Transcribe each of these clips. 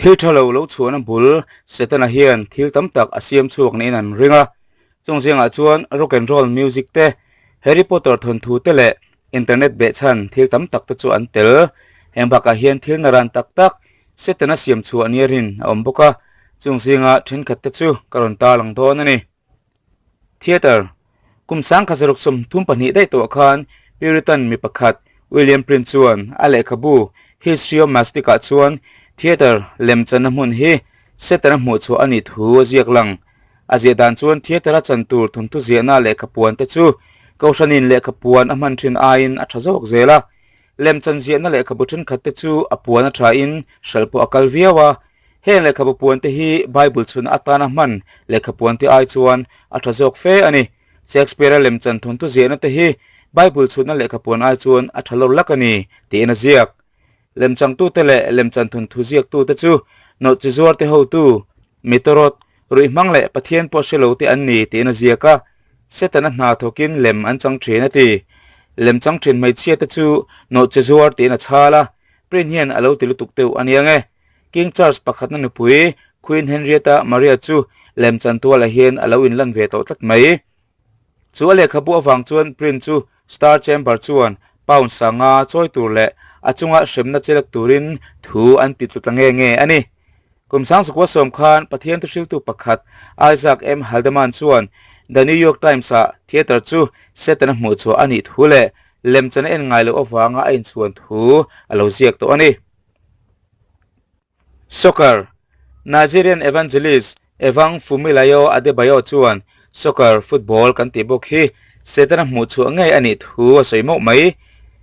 Thil tha lo lo chhuahna bul Setana hian thil tam tak a siam chhuak niin an ring a. Chung zingah chuan rock and roll music te, Harry Potter thawnthu te leh internet behchhan thil tam tak te chu an tel. Heng bakah hian thil naran tak tak Setana siam chhuah nia rin a awm bawk a, chung zinga thenkhat te chu ka rawn tarlang dawn a ni. Theatre, Kum 1932 daih tawh khan Puritan mi pakhat William Prynne chuan a lehkhabu History of Mastic-ah chuan theatre lemchanna hmun hi Setana hmuhchhuah a nih thu a ziak lang. A ziah dan chuan theatre-a chan tur thawnthu ziahna lehkhapuan te chu Kohhranin lehkhapuan a hman thin aiin a tha zawk zel a. Lemchan ziahna lehkhabu thenkhat te chu a puan a thain hralh pawh a kal viau a. Heng lehkhabu puan te hi Bible chhun atana hman lehkhapuan te ai chuan a tha zawk fe a ni. Shakespeare-a lemchan thawnthu ziahna te hi Bible chhunna lehkhapuan ai chuan a tha lawr lak a ni, tiin a ziak. Lemchangtute leh lemchan thawnthu ziaktute chu nawhchizuarte hotu, mitawrawt, ruihhmang leh Pathian pawh hre lo te an ni, tiin a ziak a. Setana hna thawkin lem an chang thin a ti. Lemchang thin hmeichhia te chu nawhchizuar tiin a chhal a, Print hian a lo ti lutuk deuh a nia nge. King Charles pakhatna nupui Queen Henrietta Maria chu lemchan tualah hian a lo inlan ve tawh tlat mai. Chu a lehkhabu avang chuan Prynne chu Star Chamber chuan pound sanga chawi tur leh a chunga hremna chelek turin thu an ti tlu ta nge nge a ni. Kum sangchukua sawm khan Pathian thuhriltu pakhat Isaac M. Haldeman chuan The New York Times-ah theatre chu Setana hmuhchhuah a nih thu leh lemchan a en ngai loh avanga a inchhuan thu a lo ziak tawh a ni. Soccer, Nigerian evangelist Evang Fumilayo Adebayo chuan soccer, football, kan tih bawk hi Setana hmuh chhuah ngei a nih thu a sawi mauh mai.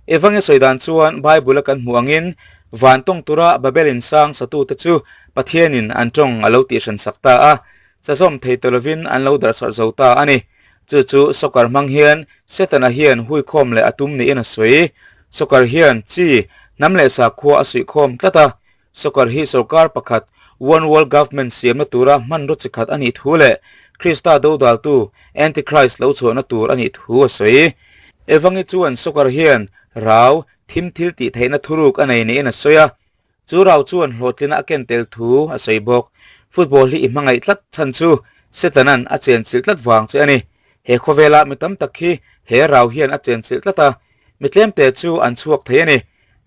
Evangi sawi dan chuan Bible-a kan hmuh angin van tawng tura Babel insang satute chu Pathianin an tawng a lo tihhran sak ta a, chazawm thei ta lovin an lo darhsarh zo ta a ni. Chu chu soccer hmang hian Setana hian huikhawm leh a tum niin a sawi. Soccer hian chi, hnam leh sakhua a suihkhawm tlat a. Soccer hi sorkar pakhat, One World Government, siamna tura hmanraw chi khat a nih thu leh Krista dodaltu, Antichrist, lo chhuahna tur a nih thu a sawi. Evangi chuan soccer hian rau, thim thil tih theihna thuruk a nei niin a sawi a. Chu rau chuan hlawhtlina a ken tel thu a sawi bawk. Football hi i hmangaih tlat chhan chu Setanan a chenchilh tlat vang che a ni. He khawvela mi tam tak hi he rau hian a chenchilh tlat a, mi tlemte chu an chhuak thei a ni.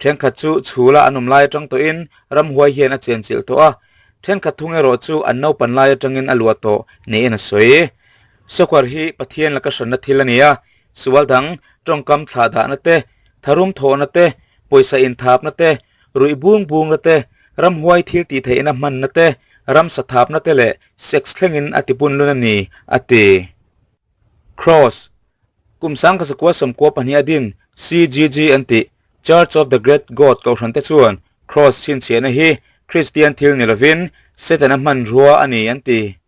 Thenkhat chu chhula an awm lai atang tawhin ramhuai hian a chenchilh tawh a, thenkhat thung erawh chu an naupan lai atangin a luah tawh niin a sawi. Soccer hi Pathian laka hranna thil a ni a, sual dang tawngkam thlahdahna te, tharum thawhna te, pawisa inthapna te, Ruih bung bungna te, ramhuai thil tih theihna hmanna te, ramsa thapna te leh sex thlengin a tipunlun a ni, a ti. Cross, Kum sangkha 94 a din CGG an tih Church of the Great God kohhran te chuan Cross chhinchhiahna hi Kristian thil ni lovin Setana hmanrua a ni an ti.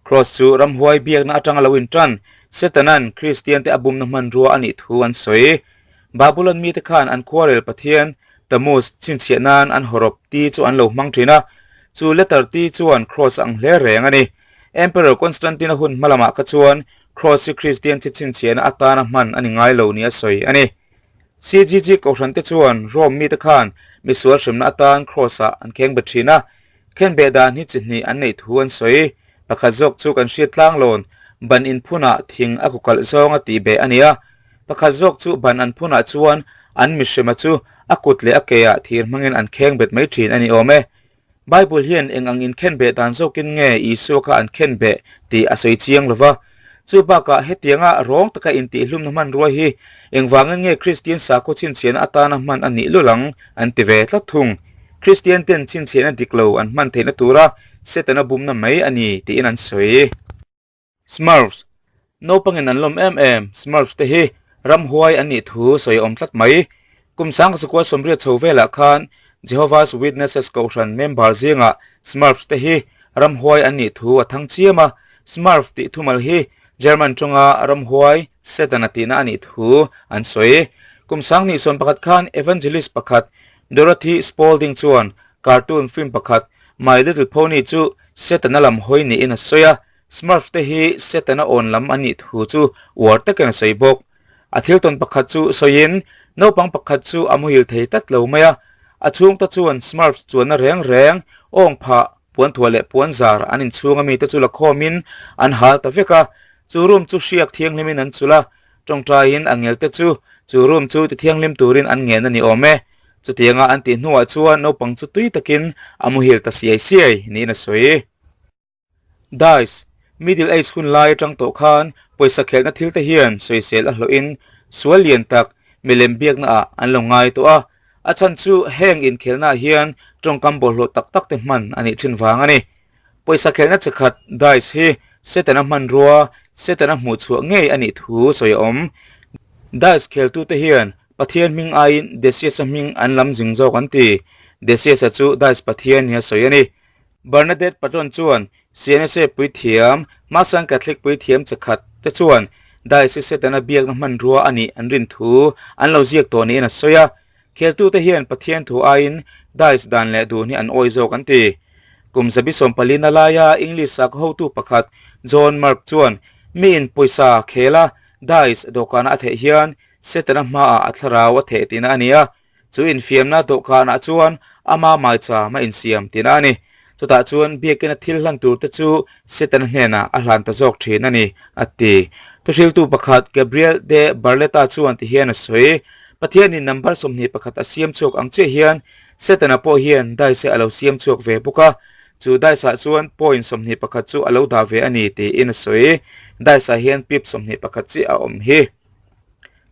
Cross chu ramhuai biakna atanga lo intan Setana'n Kristiante a bumna hmanrua a nih thu an sawi. Babulon mite khan an khuarel pathian Tammuz chhinchhiah nan an hawrawp T chu an lo hmang thin a, chu letter T chuan cross a ang hle reng a ni. Emperor Constantine-a hun hma lamah kha chuan cross hi Kristian thi chhinchhiahna atana hman a ni ngai lo nia sawi a ni. CGG kohhrante chuan Rome mite khan misual hremna atan cross-ah an kheng bet thin a, Khenbeh dan hi chi hnih an neih thu an sawi. Pakhat zawk chu kan hriat tlanglawn ban inphunah thing a kawkalh zawnga tih beh a ni a. Pakhat zawk chu ban an phunah chuan an mihrema chu a kut leh a keah thir hmangin an kheng bet mai thin a ni awm e. Bible hian eng ang inkhenbeh dan zawkin nge Isua kha an khenbeh tih a sawi chiang lo va. Chu bakah hetianga rawng taka intihhlumna hmanrua hi engvangin nge Kristian sakhaw chhinchhiahna atana hman a nih lul ang an ti ve tlat thung. Kristian ten chhinchhiahna dik lo an hman theihna tura Setana bumna mai a ni tiin an sawi. Smurfs, Naupangin an lawm em em Smurfs te hi ramhuai an nih thu sawi a awm tlat mai. Kum 1980 chho velah khan Jehovah's Witnesses kohhran member zingah Smurfs te hi ramhuai an nih thu a thang chiam a, Smurf tih thumal hi German tawnga ramhuai, Satan a tihna a nih thu an sawi. Kum 2021 khan evangelist pakhat Dorothy Spaulding chuan cartoon film pakhat My Little Pony chu Satan-a lam hawi niin a sawi a, Smurf te hi Satan-a awn lam an nih thu chu uar takin a sawi bawk. A thil tawn pakhat chu sawiin, naupang pakhat chu a muhil thei tlat lo mai a. A chhungte chuan Smurfs chuanna reng reng, awng phah, puanthuah leh puanzar an inchhunga mite chu la khawmin an hal ta vek a. Chu room chu hriak thianghlimin an chulh a, tawngtaiin a ngelte chu chu room chu tithianghlim turin an ngen a ni awm e. Chutianga an tih hnuah chuan naupang chu tui takin a muhil ta siai siai niin a sawi. Dice, Middle Age hun lai atang tawh khan pawisa khelhna thil te hian sawisel a hlawhin sual lian tak milem biakna ah an lo ngai tawh a. A chhan chu heng inkhelhna ah hian tawngkam bawlhhlawh tak tak te hman a nih thin vang a ni. Pawisa khelhna chi khat dice hi Setana hmanrua, Setana hmuhchhuah ngei a nih thu sawi a awm. Dice kheltute hian Pathian hming aiin Decius-a hming an lam zing zawk an ti. Decius-a chu dice pathian nia sawi a ni. Bernadette Patton chuan CNSA puithiam, Hmasang Catholic puithiam che khat te chuan Diocese Setana biakna hmanrua a nih an rin thu an lo ziak tawh niin a sawi a. Kheltute hian Pathian thu aiin Dice dan leh dun hi an awi zawk an ti. Kum zabi sawmpalina laia English sakhaw hotu pakhat John Mark chuan miin pawisa khela Dice dawhkana a theih hian Setana hmaah a thlarau a theh tihna a ni a. Chu infiamna dawhkanah chuan ama maicham a insiam tihna a ni. Chutah chuan biakina thil hlan turte chu Setana hnenah a hlan ta zawk thin a ni, a ti. Thuhriltu pakhat Gabriel de Barletta chuan ti hian a sawi, Pathianin number 21 a siam chhuak ang chiah hian Setana pawh hian dice a lo siam chhuak ve bawk a, chu dice-ah chuan point 21 chu a lo dah ve a ni, tiin a sawi. Dice-ah hian pip 21 chiah a awm hi.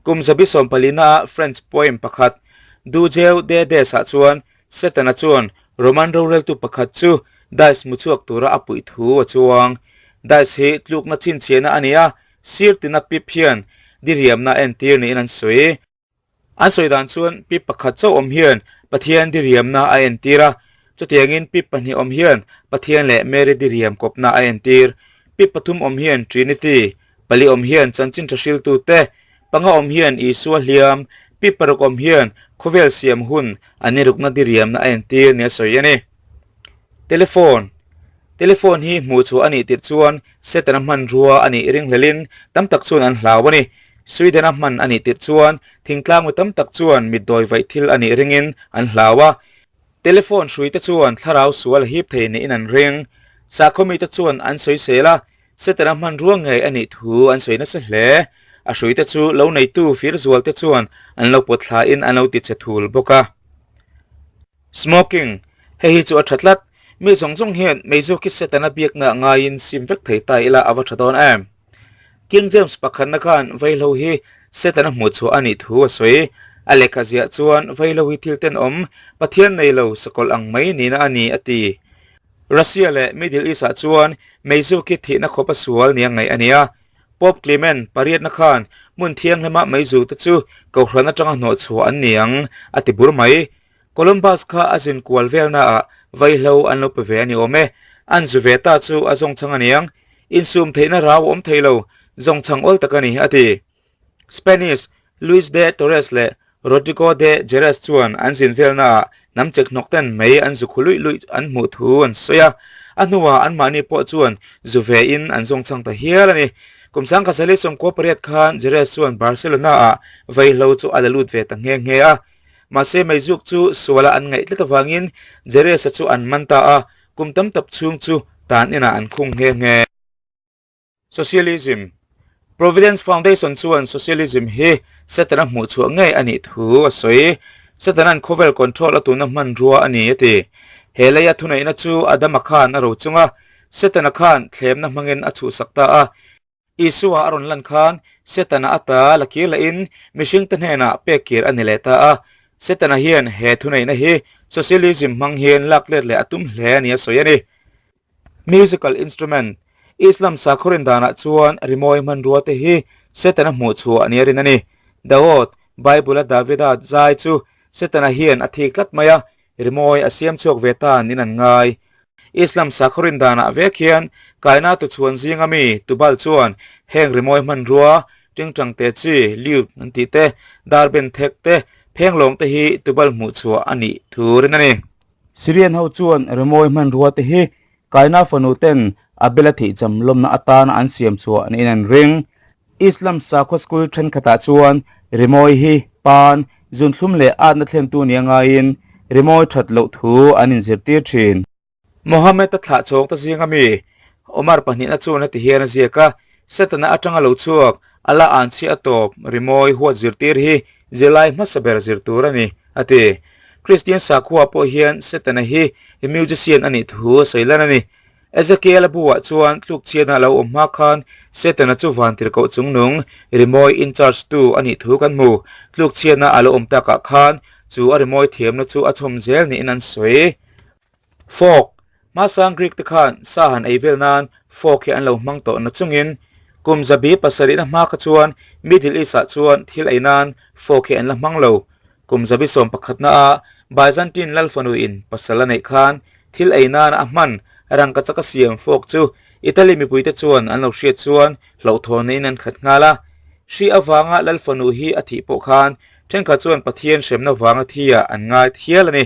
Kum zabi sawmpalina French poem pakhat Du Jeu de Des-ah chuan Setana chuan Roman roreltu pakhat chu dice mu chhuak tura a puih thu a chuang. Dice hi tlukna chhinchhiahna a ni a, sir tina pip hian diriamna a entir niin an sawi. An sawi dan chuan pip pakhat chauh awm hian Pathian diriamna a entir a, chutiangin pip pahnih awm hian Pathian leh Mary diriam kawpna a entir. Pip pathum awm hian Trinity, Pali awm hian chanchin tha hriltute, panga awm hian Isua hliam, pi paruk awm hian khawvel siam hun an inrukna diriamna a entir nia sawi a ni. Telephone Telephone hi hmuh chhuah a nih tirh chuan Setana hmanrua a nih ringhlelin tam tak chuan an hlau a ni. Sweden-a hman a nih tirh chuan thingtlang mi tam tak chuan mitdawi vaih thil a nih ringin an hlau a. Telephone hruite chuan thlarau sual a hip thei niin an ring. Sakhaw mite chuan an sawisel a, Setana hmanrua ngei a nih thu an sawi nasa hle. A hruite chu lo neitu fir zualte chuan an lo pawt thlain an lo ti che thul bawk a. Smoking, Hei hi chu a tha tlat. Mi zawng zawng hian meizu khi Setana biakna ngaiin sim vek thei ta ila a va tha dawn em? King James pakhatna khan vaihlo hi Setana hmuhchhuah a nih thu a sawi. A lehkha ziah chuan vaihlo hi thil tenawm, Pathian nei lo sakawlh ang mai nihna a ni a ti. Russia leh Middle East-ah chuan meizu khi thihna khawpa sual nia ngaih a ni a. Pope Clement pariatna khan hmun thianghlima meizu te chu kohhran atanga hnawhchhuah an ni ang a ti bur mai. Columbus kha a zin kual velnaah vaihlo an lo pe ve a ni awm e. An zu ve ta chu a zawngchhang a niang. Insum theihna rau a awm thei lo, zawngchhang awl tak a ni, a ti. Spanish Luis de Torres leh Rodrigo de Jerez chuan an zin velnaah hnam chek hnawk ten mei an zu khu luih luih an hmuh thu an sawi a, a hnuah anmahni pawh chuan zu vein an zawng chhang ta hial a ni. Kum sangkhat 98 khan Jerez chuan Barcelona-ah vaihlo chu a la lut ve ta nghe nghe a, mahse meizuk chu suala an ngaih tlat avangin Jerez-a chu an man ta a, kum tam tak chhung chu tan inah an khung nghe nghe. Socialism, Providence Foundation chuan Socialism hi Setana hmuhchhuah ngei a nih thu a sawi. Setana'n khawvel control a tuna hmanrua a ni a ti. He leia thuneihna chu Adama khan a ro chung a, Setana khan thlemna hmangin a chhuhsak ta a. Isua a rawn lan khan Setana ata la kir lahin mihringte hnenah pek kir a ni leh ta a. Setana hian he thuneihna hi Socialism hmang hian lak let leh a tum hle a ni a sawi a ni. Musical instrument, Islam sakhaw rin danah chuan rimawi hmanrua te hi Setana hmuh chhuah nia rin a ni. Daud, Bible-a Davida zai chu Setana hian a thik tlat mai a, rimawi a siam chhuak ve ta niin an ngai. Islam sakhaw rin danah vek hian Kaina tuchhuan zinga mi Tubal chuan heng rimawi hmanrua, tingtang te chi, lute an tih te, darben thek te, phenglawng te hi Tubal hmuh chhuah a nih thu rin a ni. Syrian ho chuan rimawi hmanrua te hi Kaina fanu ten Abel-a thihcham lawmna atana an siam chhuah niin an ring. Islam sakhua school thenkhatah chuan rimawi hi pan, zunthlum leh atna thlentu nia ngaiin rimawi that loh thu an inzirtir thin. Mohammed-a thlah chhawng ta zinga mi Omar pahnihna chuan heti hian a ziak a, Setana atanga lo chhuak, Allah an chhiah a tawp, rimawi huat zirtir hi zirlai hmasa ber zir tur a ni, a ti. Kristian sakhua pawh hian Setana hi musician a nih thu a sawi lan a ni. Ezekiel-a buah chuan tlukchhiatna a lo awm hma khan Setana chu vantirhkoh chungnung, rimawi in charge tu a nih thu kan hmu. Tlukchhiatna a lo awm takah khan chu a rimawi thiamna chu a chhawm zel niin an sawi. Fork, Hmasang Greek te khan sa han ei vel nan fork hi an lo hmang tawh na chungin kum zabi pasarihna hma kha chuan Middle East ah chuan thil ei nan fork hi an la hmang lo. Kum zabi sawm pakhatna a Byzantine lal fanu in pasal a neih khan thil ei nana a hman rangkachak a siam fork chu Italy mipuite chuan an lo hriat chuan hlauhthawnna in an khat nghal a. Hri avanga lal fanu hi a thih pawh khan thenkhat chuan Pathian hremna vanga thi ah an ngai thial a ni.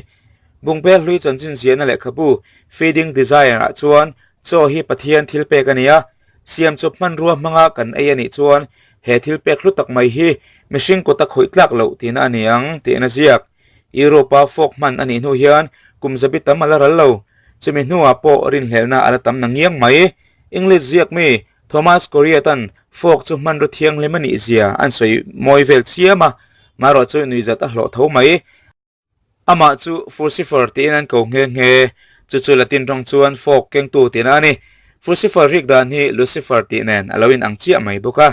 Bungbel hlui chanchin ziahna lehkhabu Feeding Desire ah chuan chaw hi Pathian thil pek a ni a, siam chawp hmanrua hmanga kan ei a nih chuan he thil pek hlu tak mai hi mihring kawta khawih tlak loh tihna a ni ang tiin a ziak. Europe-a fork hman a nih hnu hian kum zabi tam a la ral lo. Chumi hnuah pawh rinhlelhna a la tam na ngiang mai. English ziak mi Thomas Coryat-a'n fork chu hmanraw thianghlim a nih zia an sawi mawi vel chiam a, marawh chu nuihzat a hlawh tho mai. Amah chu Furcifer tiin an ko nghe nghe. Chu chu Latin rawng chuan fork kengtu tihna a ni. Furcifer rik dan hi Lucifer tih nen a lo inang chiah mai bawk a.